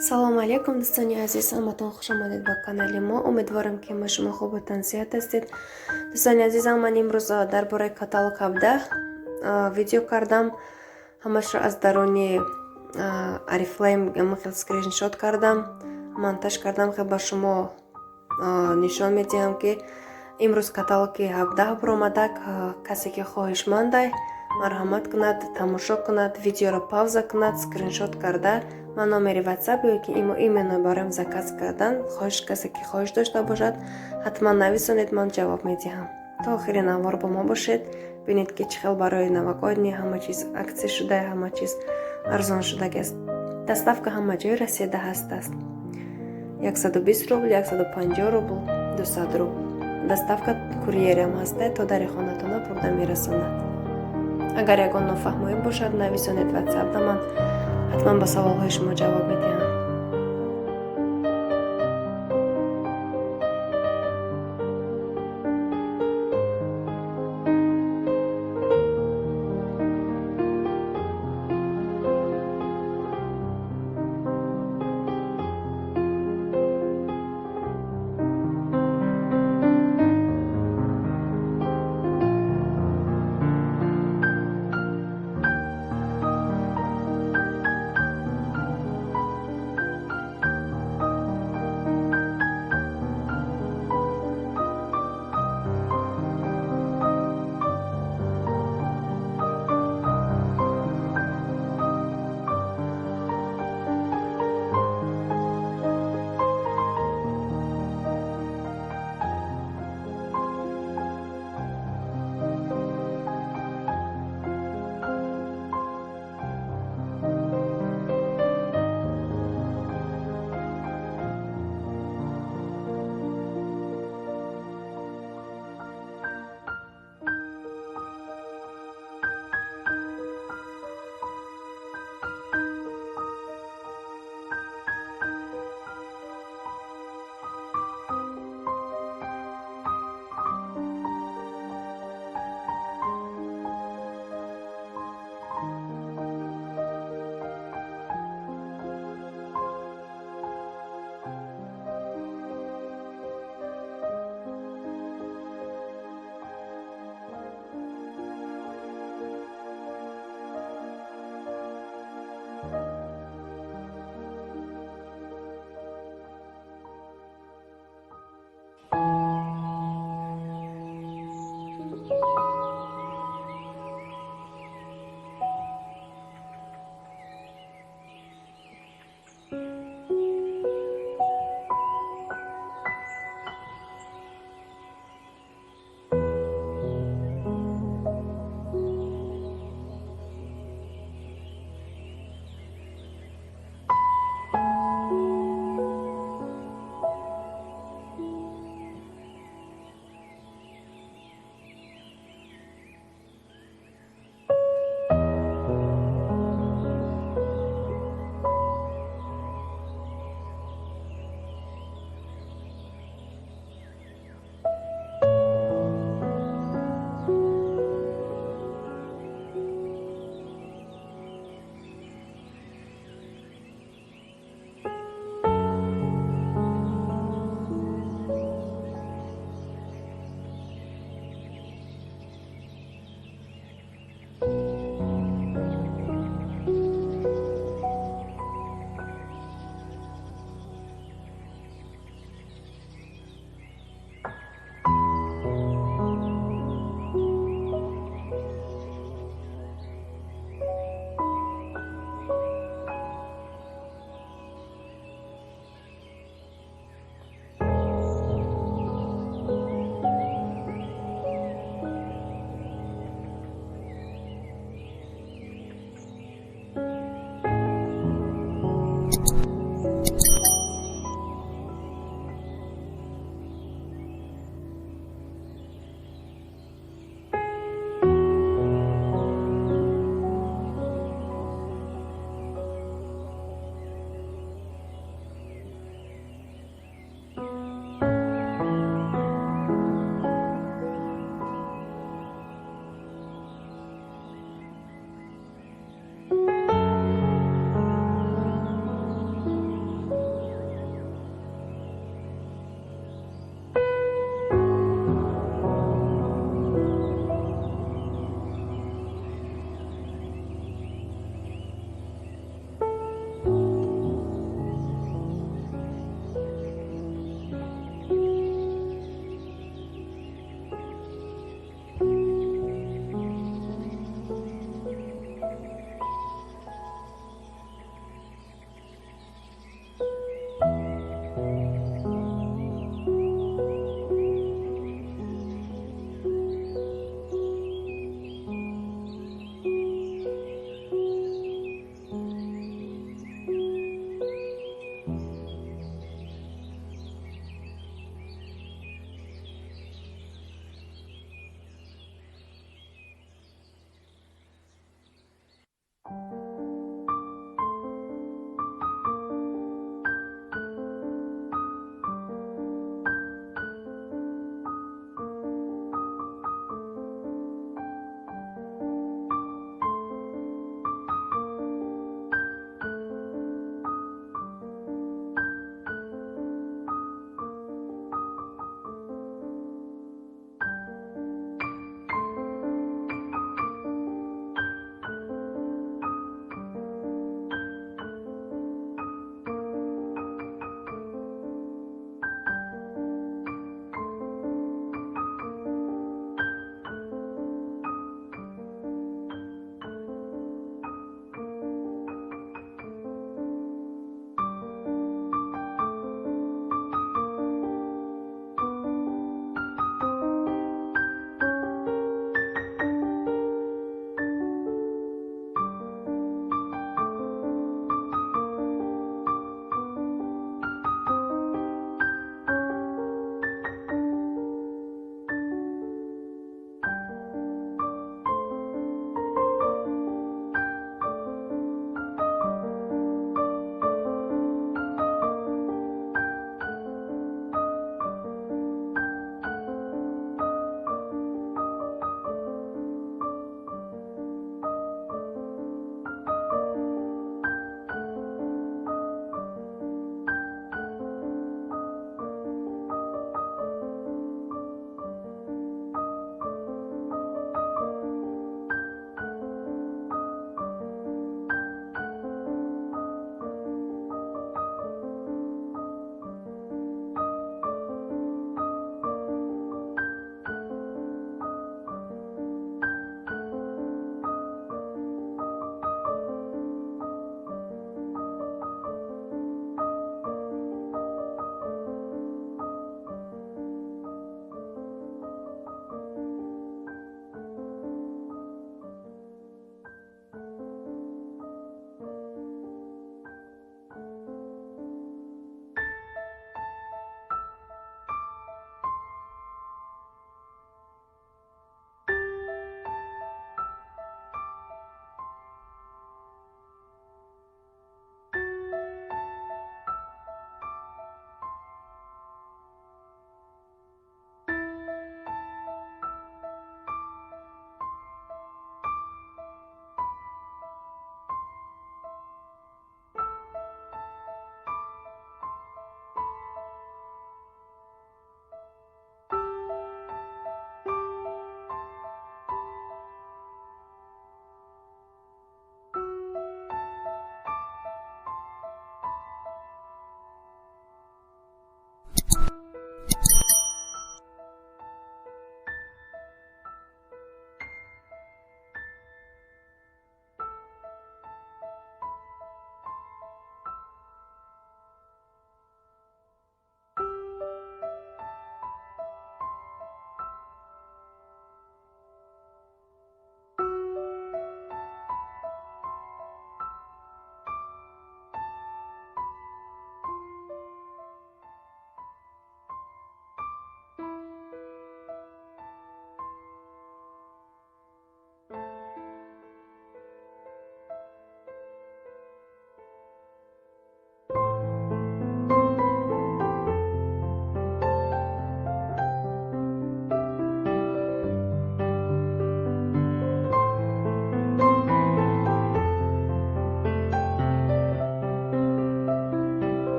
Салому алейкум, дӯстони азиз, ҳаматон хуш омадед ба канали мо. Умедворам, ки ҳама шумо хубу тансиҳат ҳастед. Дӯстони азизам, ман имрӯз дар бораи каталог 17 видео кардам. Ҳамашро аз даруни Орифлейм хел скриншот кардам, монтаж кардам, хел ба шумо нишон медиҳам, ки имрӯз каталоги 17 баромадак. Касе ки хоҳишмандай, марҳамат кунад, тамошо кунад, видеоро пауза кунад, скриншот карда, ман номери WhatsApp ё ки имо именно бароям заказ кардан хоҳиш. Касе ки хоҳиш дошта бошад, ҳатман нависонед, ман ҷавоб медиҳам. То охири навор бо мо бошед, бинед, ки чӣ хел барои новогодний ҳама чиз акция шуда, ҳама чиз арзон шудагиаст. Доставка ҳама ҷои Россияда ҳастааст: 120 рубл, 150 рубл, 200 рубл. Доставка курьерам ҳаста, то дари хонатона бурда мерасонад. Агар ягон нофаҳмоӣ бошад, нависонед WhatsAppда, ман ҳатман ба саволҳои шумо ҷавоб медиҳам.